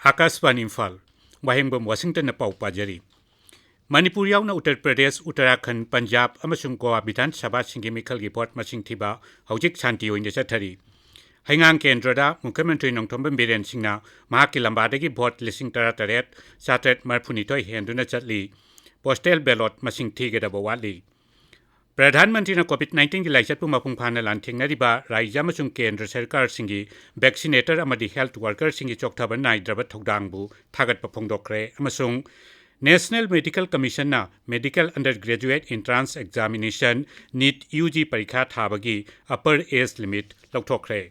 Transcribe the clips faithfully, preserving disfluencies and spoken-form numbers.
ꯑꯥꯀꯥꯁꯕꯥꯅꯤ ꯏꯝꯐꯥꯜ, ꯋꯥꯍꯦꯡꯕꯝ ꯋꯥꯁꯤꯡꯇꯟꯅ ꯄꯥꯎ ꯄꯥꯖꯔꯤ꯫ ꯃꯅꯤꯄꯨꯔ ꯌꯥꯎꯅ ꯎꯠꯇꯔ ꯄ꯭ꯔꯗꯦꯁ, ꯎꯠꯇꯔꯥꯈꯟꯗ, ꯄꯟꯖꯥꯕ ꯑꯃꯁꯨꯡ ꯒꯣꯋꯥ ꯕꯤꯙꯥꯟ ꯁꯚꯥꯁꯤꯡꯒꯤ ꯃꯤꯈꯜꯒꯤ ꯚꯣꯠ ꯃꯁꯤꯡ ꯊꯤꯕ ꯍꯧꯖꯤꯛ ꯁꯥꯟꯇꯤ ꯑꯣꯏꯅ ꯆꯠꯊꯔꯤ꯫ ꯍꯩꯉꯥꯡ ꯀꯦꯟꯗ꯭ꯔꯗ ꯃꯨꯈ꯭ꯌ ꯃꯟꯇ꯭ꯔꯤ ꯅꯣꯡꯊꯣꯝꯕꯝ ꯕꯤꯔꯦꯟ ꯁꯤꯡꯅ ꯃꯍꯥꯛꯀꯤ ꯂꯝꯕꯥꯗꯒꯤ ꯚꯣꯠ ꯂꯤꯁꯤꯡ ꯇꯔꯥ ꯇꯔꯦꯠ ꯆꯥꯇ꯭ꯔꯦꯠ ꯃꯔꯤꯐꯨꯅꯤꯊꯣꯏ ꯍꯦꯟꯗꯨꯅ ꯆꯠꯂꯤ꯫ ꯄꯣꯁꯇꯦꯜ ꯕꯦꯂꯣꯠ ꯃꯁꯤꯡ ꯊꯤꯒꯗꯕ ꯋꯥꯠꯂꯤ꯫ ꯄ꯭ꯔꯙꯥꯟ ꯃꯟꯇ꯭ꯔꯤꯅ ꯀꯣꯚꯤꯗ ꯅꯥꯏꯟꯇꯤꯟꯒꯤ ꯂꯥꯏꯆꯠꯄꯨ ꯃꯄꯨꯡ ꯐꯥꯅ ꯂꯥꯟꯊꯦꯡꯅꯔꯤꯕ ꯔꯥꯖ꯭ꯌ ꯑꯃꯁꯨꯡ ꯀꯦꯟꯗ꯭ꯔ ꯁꯔꯀꯥꯔꯁꯤꯡꯒꯤ ꯚꯦꯛꯁꯤꯅꯦꯇꯔ ꯑꯃꯗꯤ ꯍꯦꯜꯊ ꯋꯥꯔꯀꯔꯁꯤꯡꯒꯤ ꯆꯣꯛꯊꯕ ꯅꯥꯏꯗ꯭ꯔꯕ ꯊꯧꯗꯥꯡꯕꯨ ꯊꯥꯒꯠꯄ ꯐꯣꯡꯗꯣꯛꯈ꯭ꯔꯦ ꯑꯃꯁꯨꯡ National Medical Commissionꯅ Medical Undergraduate Entrance Examination, NEET, U G ꯄꯔꯤꯈꯥ ꯊꯥꯕꯒꯤ ꯑꯄꯔ ꯑꯦꯖ ꯂꯤꯃꯤꯠ ꯂꯧꯊꯣꯛꯈ꯭ꯔꯦ꯫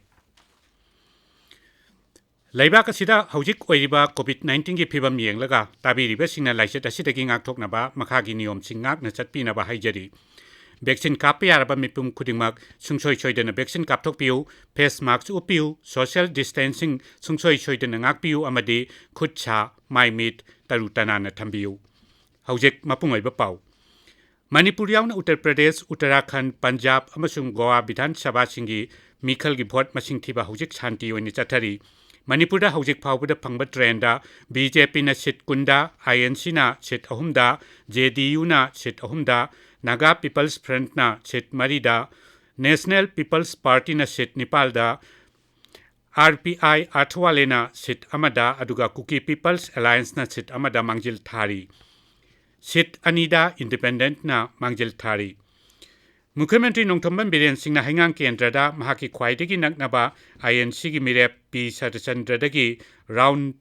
ꯂꯩꯕꯥꯛ ꯑꯁꯤꯗ ꯍꯧꯖꯤꯛ ꯑꯣꯏꯔꯤꯕ ꯀꯣꯚꯤꯗ ꯅꯥꯏꯟꯇꯤꯟꯒꯤ ꯐꯤꯕꯝ ꯌꯦꯡꯂꯒ ꯇꯥꯕꯤꯔꯤꯕꯁꯤꯡꯅ ꯂꯥꯏꯆꯠ ꯑꯁꯤꯗꯒꯤ ꯉꯥꯛꯊꯣꯛꯅꯕ ꯃꯈꯥꯒꯤ ꯅꯤꯌꯣꯝꯁꯤꯡ ꯉꯥꯛꯅ ꯆꯠꯄꯤꯅꯕ ꯍꯥꯏꯖꯔꯤ꯫ ꯚꯦꯛꯁꯤꯟ ꯀꯥꯞꯄ ꯌꯥꯔꯕ ꯃꯤꯄꯨꯝ ꯈꯨꯗꯤꯡꯃꯛ ꯁꯨꯡꯁꯣꯏ ꯁꯣꯏꯗꯅ ꯚꯦꯛꯁꯤꯟ ꯀꯥꯞꯊꯣꯛꯄꯤꯌꯨ, ꯐꯦꯁ ꯃꯥꯁ꯭ꯛ ꯎꯞꯄꯤꯌꯨ, ꯁꯣꯁꯤꯌꯦꯜ ꯗꯤꯁꯇꯦꯟꯁꯤꯡ ꯁꯨꯡꯁꯣꯏ ꯁꯣꯏꯗꯅ ꯉꯥꯛꯄꯤꯌꯨ ꯑꯃꯗꯤ ꯈꯨꯠ ꯁꯥ, ꯃꯥꯏ ꯃꯤꯠ ꯇꯔꯨ ꯇꯅꯥꯟꯅ ꯊꯝꯕꯤꯌꯨ꯫ ꯍꯧꯖꯤꯛ ꯃꯄꯨꯡ ꯑꯣꯏꯕ ꯄꯥꯎ꯫ ꯃꯅꯤꯄꯨꯔ ꯌꯥꯎꯅ ꯎꯠꯇꯔ ꯄ꯭ꯔꯗꯦꯁ, ꯎꯠꯇꯔꯥꯈꯟꯗ, ꯄꯟꯖꯥꯕ ꯑꯃꯁꯨꯡ ꯒꯣꯋꯥ ꯕꯤꯙꯥꯟ ꯁꯚꯥꯁꯤꯡꯒꯤ ꯃꯤꯈꯜꯒꯤ ꯚꯣꯠ ꯃꯁꯤꯡ ꯊꯤꯕ ꯍꯧꯖꯤꯛ ꯁꯥꯟꯇꯤ ꯑꯣꯏꯅ ꯆꯠꯊꯔꯤ꯫ ꯃꯅꯤꯄꯨꯔꯗ ꯍꯧꯖꯤꯛ ꯐꯥꯎꯕꯗ ꯐꯪꯕ ꯇ꯭ꯔꯦꯟꯗ ꯕꯤ ꯖꯦ ꯄꯤꯅ ꯁꯤꯠ ꯀꯨꯟꯗ, ꯑꯥꯏ ꯑꯦꯟ ꯁꯤꯅ ꯁꯤꯠ ꯑꯍꯨꯝꯗ, ꯖꯦ ꯗꯤ ꯌꯨꯅ ꯁꯤꯠ ꯑꯍꯨꯝꯗ, ꯅꯥꯒꯥ ꯄꯤꯄꯜꯁ ꯐ꯭ꯔꯟꯠꯅ ꯁꯤꯠ ꯃꯔꯤꯗ, ꯅꯦꯁꯅꯦꯜ ꯄꯤꯄꯜꯁ ꯄꯥꯔꯇꯤꯅ ꯁꯤꯠ ꯅꯤꯄꯥꯜꯗ, ꯑꯥꯔ ꯄꯤ ꯑꯥꯏ ꯑꯥꯔꯊꯋꯥꯂꯦꯅ ꯁꯤꯠ ꯑꯃꯗ, ꯑꯗꯨꯒ ꯀꯨꯀꯤ ꯄꯤꯄꯜꯁ ꯑꯦꯂꯥꯌꯟꯁꯅ ꯁꯤꯠ ꯑꯃꯗ ꯃꯥꯡꯖꯤꯜ ꯊꯥꯔꯤ꯫ ꯁꯤꯠ ꯑꯅꯤꯗ ꯏꯟꯗꯤꯄꯦꯟꯗꯦꯟꯠꯅ ꯃꯥꯡꯖꯤꯜ ꯊꯥꯔꯤ꯫ ꯃꯨꯈ꯭ꯌ ꯃꯟꯇ꯭ꯔꯤ ꯅꯣꯡꯊꯣꯝꯕꯝ ꯕꯤꯔꯦꯟ ꯁꯤꯡꯅ ꯍꯩꯉꯥꯡ ꯀꯦꯟꯗ꯭ꯔꯗ ꯃꯍꯥꯛꯀꯤ ꯈ꯭ꯋꯥꯏꯗꯒꯤ ꯅꯛꯅꯕ ꯑꯥꯏ ꯑꯦꯟ ꯁꯤꯒꯤ ꯃꯤꯔꯦꯞ ꯄꯤ ꯁꯔꯠꯆꯟꯗ꯭ꯔꯗꯒꯤ ꯔꯥꯎꯟ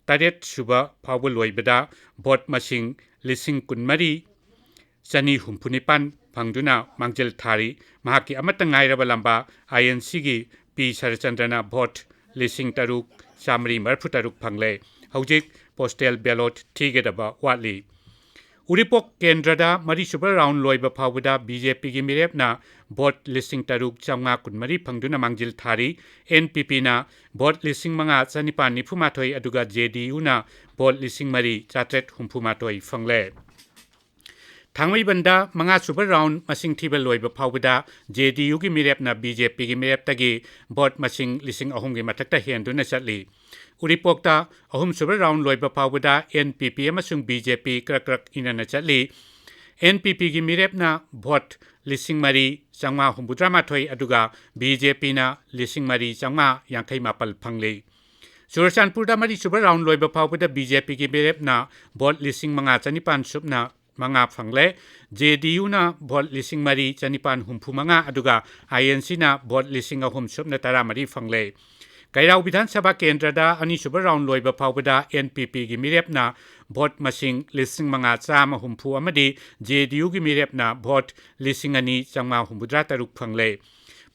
ꯇꯔꯦꯠ ꯁꯨꯕ ꯐꯥꯎꯕ ꯂꯣꯏꯕꯗ ꯚꯣꯠ ꯃꯁꯤꯡ ꯂꯤꯁꯤꯡ ꯀꯨꯟꯃꯔꯤ ꯆꯅꯤ ꯍꯨꯝꯐꯨ ꯅꯤꯄꯥꯟ ꯐꯪꯗꯨꯅ ꯃꯥꯡꯖꯤꯜ ꯊꯥꯔꯤ꯫ ꯃꯍꯥꯛꯀꯤ ꯑꯃꯠꯇ ꯉꯥꯏꯔꯕ ꯂꯝꯕꯥ ꯑꯥꯏ ꯑꯦꯟ ꯁꯤꯒꯤ ꯄꯤ ꯁꯔꯠꯆꯟꯗ꯭ꯔꯅ ꯚꯣꯠ ꯂꯤꯁꯤꯡ ꯇꯔꯨꯛ ꯆꯥꯃꯔꯤ ꯃꯔꯤꯐꯨ ꯇꯔꯨꯛ ꯐꯪꯂꯦ꯫ ꯍꯧꯖꯤꯛ ꯄꯣꯁꯇꯦꯜ ꯕꯦꯂꯣꯠ ꯊꯤꯒꯗꯕ ꯋꯥꯠꯂꯤ꯫ ꯎꯔꯤꯄꯣꯛ ꯀꯦꯟꯗ꯭ꯔꯗ ꯃꯔꯤꯁꯨꯕ ꯔꯥꯎꯟ ꯂꯣꯏꯕ ꯐꯥꯎꯕꯗ ꯕꯤ ꯖꯦ ꯄꯤꯒꯤ ꯃꯤꯔꯦꯞꯅ ꯚꯣꯠ ꯂꯤꯁꯤꯡ ꯇꯔꯨꯛ ꯆꯥꯃꯉꯥ ꯀꯨꯟꯃꯔꯤ ꯐꯪꯗꯨꯅ ꯃꯥꯡꯖꯤꯜ ꯊꯥꯔꯤ꯫ ꯑꯦꯟ ꯄꯤ ꯄꯤꯅ ꯚꯣꯠ ꯂꯤꯁꯤꯡ ꯃꯉꯥ ꯆꯅꯤꯄꯥꯟ ꯅꯤꯐꯨ ꯃꯥꯊꯣꯏ, ꯑꯗꯨꯒ ꯖꯦ ꯗꯤ ꯌꯨꯅ ꯚꯣꯠ ꯂꯤꯁꯤꯡ ꯃꯔꯤ ꯆꯥꯇ꯭ꯔꯦꯠ ꯍꯨꯝꯐꯨ ꯃꯥꯊꯣꯏ ꯐꯪꯂꯦ꯫ ꯊꯥꯡꯃꯩꯕꯟꯗ ꯃꯉꯥꯁꯨꯕ round ꯃꯁꯤꯡ ꯊꯤꯕ ꯂꯣꯏꯕ ꯐꯥꯎꯕꯗ J D Uꯒꯤ ꯃꯤꯔꯦꯞꯅ B J Pꯒꯤ ꯃꯤꯔꯦꯞꯇꯒꯤ vote ꯃꯁꯤꯡ ꯂꯤꯁꯤꯡ ꯑꯍꯨꯝꯒꯤ ꯃꯊꯛꯇ ꯍꯦꯟꯗꯨꯅ ꯆꯠꯂꯤ꯫ ꯎꯔꯤꯄꯣꯛꯇ ꯑꯍꯨꯝꯁꯨꯕ round ꯂꯣꯏꯕ ꯐꯥꯎꯕꯗ N P P ꯑꯃꯁꯨꯡ B J P ꯀ꯭ꯔꯛ ꯀ꯭ꯔꯛ ꯏꯅꯅ ꯆꯠꯂꯤ꯫ N P Pꯒꯤ ꯃꯤꯔꯦꯞꯅ vote ꯂꯤꯁꯤꯡ ꯃꯔꯤ ꯆꯥꯝꯃꯉꯥ ꯍꯨꯝꯐꯨꯇꯔꯥ ꯃꯥꯊꯣꯏ, ꯑꯗꯨꯒ B J Pꯅ ꯂꯤꯁꯤꯡ ꯃꯔꯤ ꯆꯥꯝꯃꯉꯥ ꯌꯥꯡꯈꯩ ꯃꯥꯄꯜ ꯐꯪꯂꯤ꯫ ꯆꯨꯔꯆꯥꯟꯄꯨꯔꯗ ꯃꯔꯤꯁꯨꯕ round ꯂꯣꯏꯕ ꯐꯥꯎꯕꯗ B J Pꯒꯤ ꯃꯤꯔꯦꯞꯅ vote ꯂꯤꯁꯤꯡ ꯃꯉꯥ ꯆꯅꯤꯄꯥꯟ ꯁꯨꯞꯅ ꯃꯉꯥ ꯐꯪꯂꯦ꯫ J D Uꯅ vote ꯂꯤꯁꯤꯡ ꯃꯔꯤ ꯆꯅꯤꯄꯥꯟ ꯍꯨꯝꯐꯨ ꯃꯉꯥ, ꯑꯗꯨꯒ I N Cꯅ vote ꯂꯤꯁꯤꯡ ꯑꯍꯨꯝ ꯁꯨꯞꯅ ꯇꯔꯥ ꯃꯔꯤ ꯐꯪꯂꯦ꯫ ꯀꯩꯔꯥꯎ ꯕꯤꯙꯥꯟ ꯁꯚꯥ ꯀꯦꯟꯗ꯭ꯔꯗ ꯑꯅꯤꯁꯨꯕ round ꯂꯣꯏꯕ ꯐꯥꯎꯕꯗ N P Pꯒꯤ ꯃꯤꯔꯦꯞꯅ vote ꯃꯁꯤꯡ ꯂꯤꯁꯤꯡ ꯃꯉꯥ ꯆꯥꯝꯃ ꯍꯨꯝꯐꯨ ꯑꯃꯗꯤ J D Uꯒꯤ ꯃꯤꯔꯦꯞꯅ vote ꯂꯤꯁꯤꯡ ꯑꯅꯤ ꯆꯥꯝꯃꯉꯥ ꯍꯨꯝꯐꯨꯇꯔꯥ ꯇꯔꯨꯛ ꯐꯪꯂꯦ꯫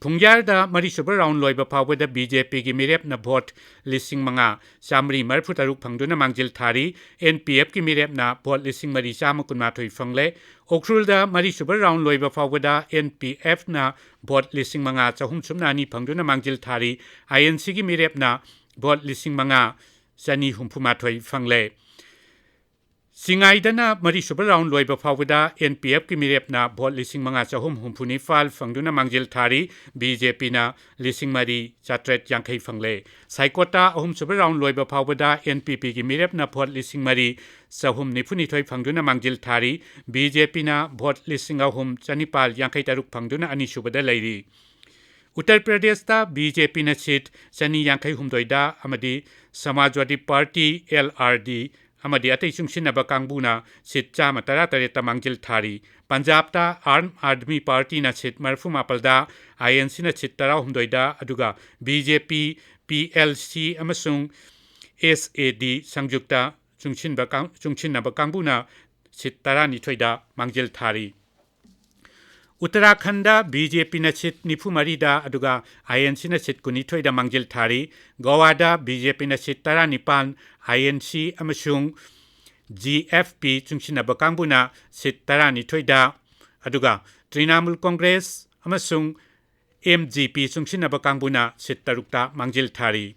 ꯐꯨꯡꯌꯥꯔꯗ ꯃꯔꯤꯁꯨꯕ round ꯂꯣꯏꯕ ꯐꯥꯎꯕꯗ B J Pꯒꯤ ꯃꯤꯔꯦꯞꯅ vote ꯂꯤꯁꯤꯡ ꯃꯉꯥ ꯆꯥꯝꯃꯔꯤ ꯃꯔꯤꯐꯨ ꯇꯔꯨꯛ ꯐꯪꯗꯨꯅ ꯃꯥꯡꯖꯤꯜ ꯊꯥꯔꯤ꯫ N P Fꯀꯤ ꯃꯤꯔꯦꯞꯅ vote ꯂꯤꯁꯤꯡ ꯃꯔꯤ ꯆꯥꯝꯃ ꯀꯨꯟꯃꯥꯊꯣꯏ ꯐꯪꯂꯦ꯫ ꯎꯈ꯭ꯔꯨꯜꯗ ꯃꯔꯤꯁꯨꯕ round ꯂꯣꯏꯕ ꯐꯥꯎꯕꯗ N P Fꯅ vote ꯂꯤꯁꯤꯡ ꯃꯉꯥ ꯆꯍꯨꯝ ꯁꯨꯞꯅ ꯑꯅꯤ ꯐꯪꯗꯨꯅ ꯃꯥꯡꯖꯤꯜ ꯊꯥꯔꯤ꯫ I N Cꯒꯤ ꯃꯤꯔꯦꯞꯅ vote ꯂꯤꯁꯤꯡ ꯃꯉꯥ ꯆꯅꯤ ꯍꯨꯝꯐꯨ ꯃꯥꯊꯣꯏ ꯐꯪꯂꯦ꯫ ꯆꯤꯡꯉꯥꯏꯗꯅ ꯃꯔꯤꯁꯨꯕ round ꯂꯣꯏꯕ ꯐꯥꯎꯕꯗ N P Fꯀꯤ ꯃꯤꯔꯦꯞꯅ vote ꯂꯤꯁꯤꯡ ꯃꯉꯥ ꯆꯍꯨꯝ ꯍꯨꯝꯐꯨ ꯅꯤꯄꯥꯜ ꯐꯪꯗꯨꯅ ꯃꯥꯡꯖꯤꯜ ꯊꯥꯔꯤ꯫ B J Pꯅ ꯂꯤꯁꯤꯡ ꯃꯔꯤ ꯆꯥꯇ꯭ꯔꯦꯠ ꯌꯥꯡꯈꯩ ꯐꯪꯂꯦ꯫ ꯁꯥꯏꯀꯣꯠꯇ ꯑꯍꯨꯝꯁꯨꯕ round ꯂꯣꯏꯕ ꯐꯥꯎꯕꯗ N P Pꯒꯤ ꯃꯤꯔꯦꯞꯅ vote ꯂꯤꯁꯤꯡ ꯃꯔꯤ ꯆꯍꯨꯝ ꯅꯤꯐꯨ ꯅꯤꯊꯣꯏ ꯐꯪꯗꯨꯅ ꯃꯥꯡꯖꯤꯜ ꯊꯥꯔꯤ꯫ B J Pꯅ vote ꯂꯤꯁꯤꯡ ꯑꯍꯨꯝ ꯆꯅꯤꯄꯥꯜ ꯌꯥꯡꯈꯩ ꯇꯔꯨꯛ ꯐꯪꯗꯨꯅ ꯑꯅꯤꯁꯨꯕꯗ ꯂꯩꯔꯤ꯫ ꯎꯠꯇꯔ ꯄ꯭ꯔꯗꯦꯁꯇ B J Pꯅ seat ꯆꯅꯤ ꯌꯥꯡꯈꯩ ꯍꯨꯝꯗꯣꯏꯗ ꯑꯃꯗꯤ ꯁꯃꯥꯖꯋꯥꯗꯤ ꯄꯥꯔꯇꯤ, L R D, ꯑꯃꯗꯤ ꯑꯇꯩ ꯆꯨꯡꯁꯤꯟꯅꯕ ꯀꯥꯡꯕꯨꯅ seat ꯆꯥꯝꯃ ꯇꯔꯥ ꯇꯔꯦꯠꯇ ꯃꯥꯡꯖꯤꯜ ꯊꯥꯔꯤ꯫ ꯄꯟꯖꯥꯕꯇ ꯑꯥꯝ ꯑꯥꯗꯃꯤ ꯄꯥꯔꯇꯤꯅ seat ꯃꯔꯤꯐꯨ ꯃꯥꯄꯜꯗ, I N Cꯅ seat ꯇꯔꯥꯍꯨꯝꯗꯣꯏꯗ, ꯑꯗꯨꯒ B J P, P L C ꯑꯃꯁꯨꯡ S A D ꯁꯪꯌꯨꯛꯇ ꯆꯨꯡꯁꯤꯟꯕ ꯀꯥꯡ-, ꯆꯨꯡꯁꯤꯟꯅꯕ ꯀꯥꯡꯕꯨꯅ seat ꯇꯔꯥꯅꯤꯊꯣꯏꯗ ꯃꯥꯡꯖꯤꯜ ꯊꯥꯔꯤ꯫ ꯎꯠꯇꯔꯥꯈꯟꯗ B J Pꯅ seat ꯅꯤꯐꯨ ꯃꯔꯤꯗ, ꯑꯗꯨꯒ I N Cꯅ seat ꯀꯨꯟꯅꯤꯊꯣꯏꯗ ꯃꯥꯡꯖꯤꯜ ꯊꯥꯔꯤ꯫ ꯒꯣꯋꯥꯗ B J Pꯅ seat ꯇꯔꯥꯅꯤꯄꯥꯟ, I N C ꯑꯃꯁꯨꯡ G F P ꯆꯨꯡꯁꯤꯟꯅꯕ ꯀꯥꯡꯕꯨꯅ seat ꯇꯔꯥꯅꯤꯊꯣꯏꯗ, ꯑꯗꯨꯒ ꯇ꯭ꯔꯤꯅꯥꯃꯨꯜ ꯀꯣꯡꯒ꯭ꯔꯦꯁ ꯑꯃꯁꯨꯡ M G P ꯆꯨꯡꯁꯤꯟꯅꯕ ꯀꯥꯡꯕꯨꯅ seat ꯇꯔꯨꯛꯇ ꯃꯥꯡꯖꯤꯜ ꯊꯥꯔꯤ꯫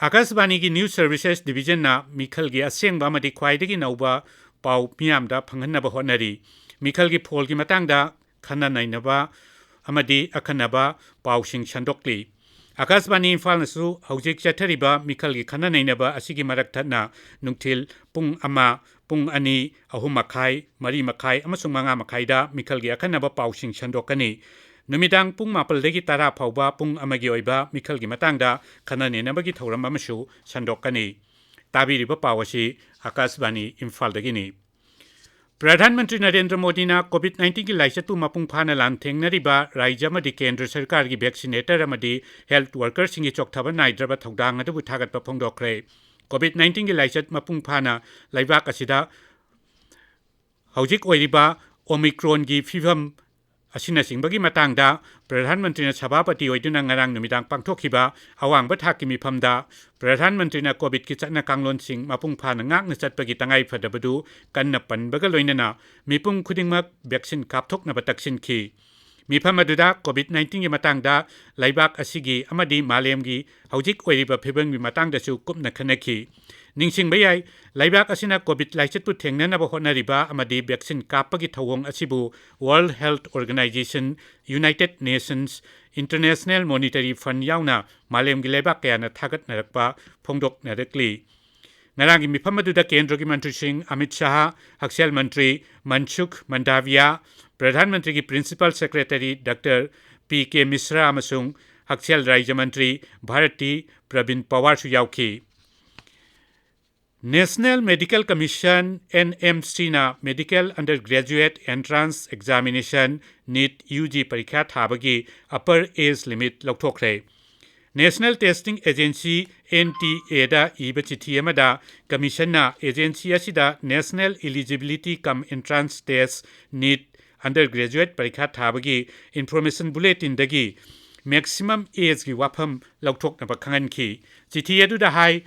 ꯑꯥꯀꯥꯁꯕꯥꯅꯤꯒꯤ News Services Divisionꯅ ꯃꯤꯈꯜꯒꯤ ꯑꯁꯦꯡꯕ ꯑꯃꯗꯤ ꯈ꯭ꯋꯥꯏꯗꯒꯤ ꯅꯧꯕ ꯄꯥꯎ ꯃꯤꯌꯥꯝꯗ ꯐꯪꯍꯟꯅꯕ ꯍꯣꯠꯅꯔꯤ꯫ ꯃꯤꯈꯜꯒꯤ ꯐꯣꯜꯒꯤ ꯃꯇꯥꯡꯗ ꯈꯟꯅ ꯅꯩꯅꯕ ꯑꯃꯗꯤ ꯑꯈꯟꯅꯕ ꯄꯥꯎꯁꯤꯡ ꯁꯟꯗꯣꯛꯂꯤ꯫ ꯑꯀꯥꯁꯕꯥꯅꯤ ꯏꯝꯐꯥꯜꯅꯁꯨ ꯍꯧꯖꯤꯛ ꯆꯠꯊꯔꯤꯕ ꯃꯤꯈꯜꯒꯤ ꯈꯟꯅ ꯅꯩꯅꯕ ꯑꯁꯤꯒꯤ ꯃꯔꯛ ꯊꯠꯅ ꯅꯨꯡꯊꯤꯜ ꯄꯨꯡ ꯑꯃ, ꯄꯨꯡ ꯑꯅꯤ, ꯑꯍꯨꯝ ꯃꯈꯥꯏ, ꯃꯔꯤ ꯃꯈꯥꯏ ꯑꯃꯁꯨꯡ ꯃꯉꯥ ꯃꯈꯥꯏꯗ ꯃꯤꯈꯜꯒꯤ ꯑꯈꯟꯅꯕ ꯄꯥꯎꯁꯤꯡ ꯁꯟꯗꯣꯛꯀꯅꯤ꯫ ꯅꯨꯃꯤꯗꯥꯡ ꯄꯨꯡ ꯃꯥꯄꯜꯗꯒꯤ ꯇꯔꯥ ꯐꯥꯎꯕ ꯄꯨꯡ ꯑꯃꯒꯤ ꯑꯣꯏꯕ ꯃꯤꯈꯜꯒꯤ ꯃꯇꯥꯡꯗ ꯈꯟꯅ ꯅꯩꯅꯕꯒꯤ ꯊꯧꯔꯝ ꯑꯃꯁꯨ ꯁꯟꯗꯣꯛꯀꯅꯤ꯫ ꯇꯥꯕꯤꯔꯤꯕ ꯄꯥꯎ ꯑꯁꯤ ꯑꯀꯥꯁꯕꯥꯅꯤ ꯏꯝꯐꯥꯜꯗꯒꯤꯅꯤ꯫ ꯄ꯭ꯔꯙꯥꯟ ꯃꯟꯇ꯭ꯔꯤ ꯅꯔꯦꯟꯗ꯭ꯔ ꯃꯣꯗꯤꯅ COVID nineteenꯒꯤ ꯂꯥꯏꯆꯠꯄꯨ ꯃꯄꯨꯡ ꯐꯥꯅ ꯂꯥꯟꯊꯦꯡꯅꯔꯤꯕ ꯔꯥꯖ꯭ꯌ ꯑꯃꯗꯤ ꯀꯦꯟꯗ꯭ꯔ ꯁꯔꯀꯥꯔꯒꯤ vaccinator ꯑꯃꯗꯤ health workerꯁꯤꯡꯒꯤ ꯆꯣꯛꯊꯕ ꯅꯥꯏꯗ꯭ꯔꯕ ꯊꯧꯗꯥꯡ ꯑꯗꯨꯕꯨ ꯊꯥꯒꯠꯄ ꯐꯣꯡꯗꯣꯛꯈ꯭ꯔꯦ꯫ COVID nineteenꯒꯤ ꯂꯥꯏꯆꯠ ꯃꯄꯨꯡ ꯐꯥꯅ ꯂꯩꯕꯥꯛ ꯑꯁꯤꯗ ꯍꯧꯖꯤꯛ ꯑꯣꯏꯔꯤꯕ Omicronꯒꯤ ꯐꯤꯚꯝ ꯑꯁꯤꯅꯆꯤꯡꯕꯒꯤ ꯃꯇꯥꯡꯗ ꯄ꯭ꯔꯙꯥꯟ ꯃꯟꯇ꯭ꯔꯤꯅ ꯁꯚꯥꯄꯇꯤ ꯑꯣꯏꯗꯨꯅ ꯉꯔꯥꯡ ꯅꯨꯃꯤꯗꯥꯡ ꯄꯥꯡꯊꯣꯛꯈꯤꯕ ꯑꯋꯥꯡꯕ ꯊꯥꯛꯀꯤ ꯃꯤꯐꯝꯗ ꯄ꯭ꯔꯙꯥꯟ ꯃꯟꯇ꯭ꯔꯤꯅ COVIDꯀꯤ ꯆꯠꯅ ꯀꯥꯡꯂꯣꯟꯁꯤꯡ ꯃꯄꯨꯡ ꯐꯥꯅ ꯉꯥꯛꯅ ꯆꯠꯄꯒꯤ ꯇꯉꯥꯏ ꯐꯗꯕꯗꯨ ꯀꯟꯅ ꯄꯟꯕꯒ ꯂꯣꯏꯅꯅ ꯃꯤꯄꯨꯝ ꯈꯨꯗꯤꯡꯃꯛ vaccine ꯀꯥꯞꯊꯣꯛꯅꯕ ꯇꯛꯁꯤꯟꯈꯤ꯫ ꯃꯤꯐꯝ ꯑꯗꯨꯗ COVID nineteenꯒꯤ ꯃꯇꯥꯡꯗ ꯂꯩꯕꯥꯛ ꯑꯁꯤꯒꯤ ꯑꯃꯗꯤ ꯃꯥꯂꯦꯝꯒꯤ ꯍꯧꯖꯤꯛ ꯑꯣꯏꯔꯤꯕ ꯐꯤꯕꯝꯒꯤ ꯃꯇꯥꯡꯗꯁꯨ ꯀꯨꯞꯅ ꯈꯟꯅꯈꯤ꯫ ꯅꯤꯡꯁꯤꯡꯕ ꯌꯥꯏ, ꯂꯩꯕꯥꯛ ꯑꯁꯤꯅ COVID ꯂꯥꯏꯆꯠꯄꯨ ꯊꯦꯡꯅꯅꯕ ꯍꯣꯠꯅꯔꯤꯕ ꯑꯃꯗꯤ vaccine ꯀꯥꯞꯄꯒꯤ ꯊꯧꯑꯣꯡ ꯑꯁꯤꯕꯨ World Health Organization, United Nations, International Monetary Fund ꯌꯥꯎꯅ ꯃꯥꯂꯦꯝꯒꯤ ꯂꯩꯕꯥꯛ ꯀꯌꯥꯅ ꯊꯥꯒꯠꯅꯔꯛꯄ ꯐꯣꯡꯗꯣꯛꯅꯔꯛꯂꯤ꯫ ꯉꯔꯥꯡꯒꯤ ꯃꯤꯐꯝ ꯑꯗꯨꯗ ꯀꯦꯟꯗ꯭ꯔꯒꯤ ꯃꯟꯇ꯭ꯔꯤꯁꯤꯡ ꯑꯃꯤꯠ ꯁꯥꯍ, ꯍꯛꯁꯦꯜ ꯃꯟꯇ꯭ꯔꯤ ꯃꯟꯁꯨꯈ ꯃꯟꯗꯥꯚꯤꯌꯥ, ꯄ꯭ꯔꯙꯥꯟ ꯃꯟꯇ꯭ꯔꯤꯒꯤ Principal Secretary Doctor P K ꯃꯤꯁ꯭ꯔꯥ ꯑꯃꯁꯨꯡ ꯍꯛꯁꯦꯜ ꯔꯥꯖ꯭ꯌ ꯃꯟꯇ꯭ꯔꯤ ꯚꯥꯔꯇꯤ ꯄ꯭ꯔꯕꯤꯟ ꯄꯋꯥꯔꯁꯨ ꯌꯥꯎꯈꯤ꯫ National Medical Commission, NMCꯅ Medical Undergraduate Entrance Examination, NEET UG ꯄꯔꯤꯈ꯭ꯌꯥ ꯊꯥꯕꯒꯤ upper age limit ꯂꯧꯊꯣꯛꯈ꯭ꯔꯦ꯫ National Testing Agency, NTAꯗ ꯏꯕ ꯆꯤꯊꯤ ꯑꯃꯗ Commissionꯅ agency ꯑꯁꯤꯗ National Eligibility cum Entrance Test, NEET, Undergraduate ꯄꯔꯤꯈꯥ ꯊꯥꯕꯒꯤ Information Bulletinꯗꯒꯤ maximum ageꯒꯤ ꯋꯥꯐꯝ ꯂꯧꯊꯣꯛꯅꯕ ꯈꯪꯍꯟꯈꯤ꯫ ꯆꯤꯊꯤ ꯑꯗꯨꯗ ꯍꯥꯏ,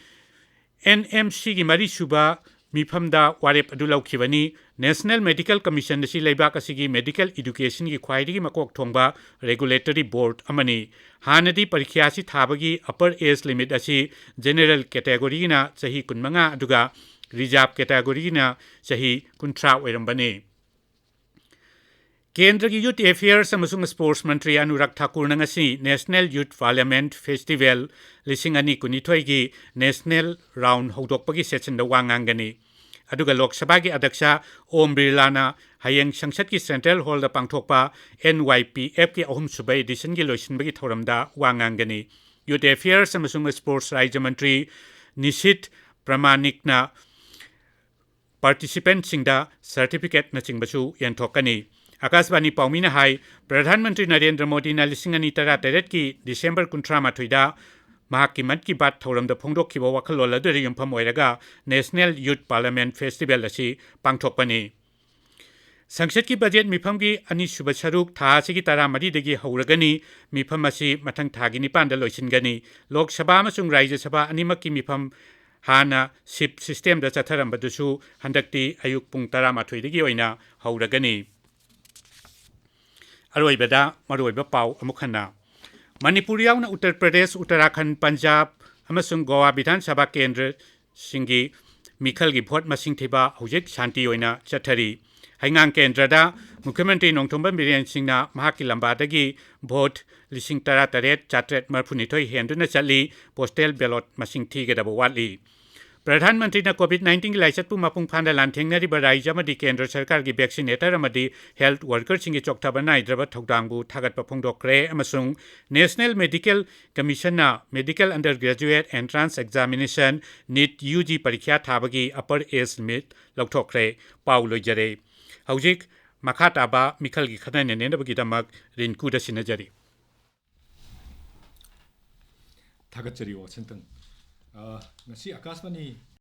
NMCꯒꯤ ꯃꯔꯤꯁꯨꯕ ꯃꯤꯐꯝꯗ ꯋꯥꯔꯦꯞ ꯑꯗꯨ ꯂꯧꯈꯤꯕꯅꯤ꯫ National Medical Commission ꯑꯁꯤ ꯂꯩꯕꯥꯛ ꯑꯁꯤꯒꯤ medical educationꯒꯤ ꯈ꯭ꯋꯥꯏꯗꯒꯤ ꯃꯀꯣꯛ ꯊꯣꯡꯕ regulatory board ꯑꯃꯅꯤ꯫ ꯍꯥꯟꯅꯗꯤ ꯄꯔꯤꯈ꯭ꯌꯥ ꯑꯁꯤ ꯊꯥꯕꯒꯤ upper age limit ꯑꯁꯤ general categoryꯒꯤꯅ ꯆꯍꯤ ꯀꯨꯟꯃꯉꯥ ꯑꯗꯨꯒ ꯔꯤꯖꯥꯔꯚ ꯀꯦꯇꯥꯒꯣꯔꯤꯅ ꯆꯍꯤ ꯀꯨꯟꯊ꯭ꯔꯥ ꯑꯣꯏꯔꯝꯕꯅꯤ꯫ ꯀꯦꯟꯗ꯭ꯔꯒꯤ ꯌꯨꯊ ꯑꯦꯐꯤꯌꯔꯁ ꯑꯃꯁꯨꯡ ꯁ꯭ꯄꯣꯔꯠꯁ ꯃꯟꯇ꯭ꯔꯤ ꯑꯅꯨꯔꯥꯒ ꯊꯥꯀꯨꯔꯅ ꯉꯁꯤ ꯅꯦꯁꯅꯦꯜ ꯌꯨꯊ ꯄꯥꯔꯂꯤꯌꯥꯃꯦꯟꯠ ꯐꯦꯁꯇꯤꯚꯦꯜ ꯂꯤꯁꯤꯡ ꯑꯅꯤ ꯀꯨꯟꯅꯤꯊꯣꯏꯒꯤ ꯅꯦꯁꯅꯦꯜ ꯔꯥꯎꯟ ꯍꯧꯗꯣꯛꯄꯒꯤ ꯁꯦꯁꯟꯗ ꯋꯥ ꯉꯥꯡꯒꯅꯤ꯫ ꯑꯗꯨꯒ ꯂꯣꯛ ꯁꯚꯥꯒꯤ ꯑꯗ꯭ꯌꯛꯁ ꯑꯣꯝ ꯕꯤꯔꯂꯥꯅ ꯍꯌꯦꯡ ꯁꯪꯁꯠꯀꯤ ꯁꯦꯟꯇ꯭ꯔꯦꯜ ꯍꯣꯜꯗ ꯄꯥꯡꯊꯣꯛꯄ ꯑꯦꯟ ꯋꯥꯏ ꯄꯤ ꯑꯦꯐꯀꯤ ꯑꯍꯨꯝꯁꯨꯕ ꯑꯦꯗꯤꯁꯟꯒꯤ ꯂꯣꯏꯁꯤꯟꯕꯒꯤ ꯊꯧꯔꯝꯗ ꯋꯥ ꯉꯥꯡꯒꯅꯤ꯫ ꯌꯨꯊ ꯑꯦꯐꯤꯌꯔꯁ ꯑꯃꯁꯨꯡ ꯁ꯭ꯄꯣꯔꯠꯁ ꯔꯥꯖ꯭ꯌ ꯃꯟꯇ꯭ꯔꯤ ꯅꯤꯁꯤꯠ ꯄ꯭ꯔꯃꯥꯅꯤꯛꯅ ꯄꯥꯔꯇꯤꯁꯤꯄꯦꯟꯠꯁꯤꯡꯗ ꯁꯔꯇꯤꯐꯤꯀꯦꯠꯅꯆꯤꯡꯕꯁꯨ ꯌꯦꯟꯊꯣꯛꯀꯅꯤ꯫ ꯑꯀꯥꯁꯕꯥꯅꯤ ꯄꯥꯎꯃꯤꯅ ꯍꯥꯏ, ꯄ꯭ꯔꯙꯥꯟ ꯃꯟꯇ꯭ꯔꯤ ꯅꯔꯦꯟꯗ꯭ꯔ ꯃꯣꯗꯤꯅ ꯂꯤꯁꯤꯡ ꯑꯅꯤ ꯇꯔꯥꯇꯔꯦꯠꯀꯤ ꯗꯤꯁꯦꯝꯕꯔ ꯀꯨꯟꯊ꯭ꯔꯥ ꯃꯥꯊꯣꯏꯗ ꯃꯍꯥꯛꯀꯤ ꯃꯟ ꯀꯤ ꯕꯥꯠ ꯊꯧꯔꯝꯗ ꯐꯣꯡꯗꯣꯛꯈꯤꯕ ꯋꯥꯈꯜꯂꯣꯟ ꯑꯗꯨꯗ ꯌꯨꯝꯐꯝ ꯑꯣꯏꯔꯒ ꯅꯦꯁꯅꯦꯜ ꯌꯨꯊ ꯄꯥꯔꯂꯤꯌꯥꯃꯦꯟꯠ ꯐꯦꯁꯇꯤꯚꯦꯜ ꯑꯁꯤ ꯄꯥꯡꯊꯣꯛꯄꯅꯤ꯫ ꯁꯪꯁꯠꯀꯤ ꯕꯖꯦꯠ ꯃꯤꯐꯝꯒꯤ ꯑꯅꯤꯁꯨꯕ ꯁꯔꯨꯛ ꯊꯥ ꯑꯁꯤꯒꯤ ꯇꯔꯥꯃꯔꯤꯗꯒꯤ ꯍꯧꯔꯒꯅꯤ꯫ ꯃꯤꯐꯝ ꯑꯁꯤ ꯃꯊꯪ ꯊꯥꯒꯤ ꯅꯤꯄꯥꯟꯗ ꯂꯣꯏꯁꯤꯟꯒꯅꯤ꯫ ꯂꯣꯛ ꯁꯚꯥ ꯑꯃꯁꯨꯡ ꯔꯥꯖ꯭ꯌ ꯁꯚꯥ ꯑꯅꯤꯃꯛꯀꯤ ꯃꯤꯐꯝ ꯍꯥꯟꯅ ꯁꯤꯞ ꯁꯤꯁꯇꯦꯝꯗ ꯆꯠꯊꯔꯝꯕꯗꯨꯁꯨ ꯍꯟꯗꯛꯇꯤ ꯑꯌꯨꯛ ꯄꯨꯡ ꯇꯔꯥꯃꯥꯊꯣꯏꯗꯒꯤ ꯑꯣꯏꯅ ꯍꯧꯔꯒꯅꯤ꯫ ꯑꯔꯣꯏꯕꯗ ꯃꯔꯨꯑꯣꯏꯕ ꯄꯥꯎ ꯑꯃꯨꯛ ꯍꯟꯅ꯫ ꯃꯅꯤꯄꯨꯔ ꯌꯥꯎꯅ ꯎꯠꯇꯔ ꯄ꯭ꯔꯗꯦꯁ, ꯎꯠꯇꯔꯥꯈꯟꯗ, ꯄꯟꯖꯥꯕ ꯑꯃꯁꯨꯡ ꯒꯣꯋꯥ ꯕꯤꯙꯥꯟ ꯁꯚꯥ ꯀꯦꯟꯗ꯭ꯔꯁꯤꯡꯒꯤ ꯃꯤꯈꯜꯒꯤ ꯚꯣꯠ ꯃꯁꯤꯡ ꯊꯤꯕ ꯍꯧꯖꯤꯛ ꯁꯥꯟꯇꯤ ꯑꯣꯏꯅ ꯆꯠꯊꯔꯤ꯫ ꯍꯩꯉꯥꯡ ꯀꯦꯟꯗ꯭ꯔꯗ ꯃꯨꯈ꯭ꯌ ꯃꯟꯇ꯭ꯔꯤ ꯅꯣꯡꯊꯣꯝꯕꯝ ꯕꯤꯔꯦꯟ ꯁꯤꯡꯅ ꯃꯍꯥꯛꯀꯤ ꯂꯝꯕꯥꯗꯒꯤ ꯚꯣꯠ ꯂꯤꯁꯤꯡ ꯇꯔꯥꯇꯔꯦꯠ ꯆꯥꯇ꯭ꯔꯦꯠ ꯃꯔꯤꯐꯨꯅꯤꯊꯣꯏ ꯍꯦꯟꯗꯨꯅ ꯆꯠꯂꯤ꯫ ꯄꯣꯁꯇꯦꯜ ꯕꯦꯂꯣꯠ ꯃꯁꯤꯡ ꯊꯤꯒꯗꯕ ꯋꯥꯠꯂꯤ꯫ ꯄ꯭ꯔꯙꯥꯟ ꯃꯟꯇ꯭ꯔꯤꯅ ꯀꯣꯚꯤꯗ ꯅꯥꯏꯟꯇꯤꯟꯒꯤ ꯂꯥꯏꯆꯠꯄꯨ ꯃꯄꯨꯡ ꯐꯥꯅ ꯂꯥꯟꯊꯦꯡꯅꯔꯤꯕ ꯔꯥꯖ꯭ꯌ ꯑꯃꯗꯤ ꯀꯦꯟꯗ꯭ꯔ ꯁꯔꯀꯥꯔꯒꯤ ꯚꯦꯛꯁꯤꯅꯦꯇꯔ ꯑꯃꯗꯤ ꯍꯦꯜꯊ ꯋꯥꯔꯀꯔꯁꯤꯡꯒꯤ ꯆꯣꯛꯊꯕ ꯅꯥꯏꯗ꯭ꯔꯕ ꯊꯧꯗꯥꯡꯕꯨ ꯊꯥꯒꯠꯄ ꯐꯣꯡꯗꯣꯛꯈ꯭ꯔꯦ ꯑꯃꯁꯨꯡ ꯅꯦꯁꯅꯦꯜ ꯃꯦꯗꯤꯀꯦꯜ ꯀꯃꯤꯁꯟꯅ medical under graduate entrance examination, NEET U G ꯄꯔꯤꯈ꯭ꯌꯥ ꯊꯥꯕꯒꯤ ꯑꯄꯔ ꯑꯦꯖ ꯂꯤꯃꯤꯠ ꯂꯧꯊꯣꯛꯈ꯭ꯔꯦ꯫ ꯄꯥꯎ ꯂꯣꯏꯖꯔꯦ꯫ ꯍꯧꯖꯤꯛ ꯃꯈꯥ ꯇꯥꯕ ꯃꯤꯈꯜꯒꯤ ꯈꯟꯅ ꯅꯩꯅꯅꯕꯒꯤꯗꯃꯛ ꯔꯤꯟꯀꯨꯗ ꯁꯤꯟꯅꯖꯔꯤ꯫ ꯊꯥꯒꯠꯆꯔꯤ ꯋꯥꯁꯤꯡꯇꯟ꯫ ꯑ, ꯉꯁꯤ ꯑꯀꯥꯁꯕꯥꯅꯤ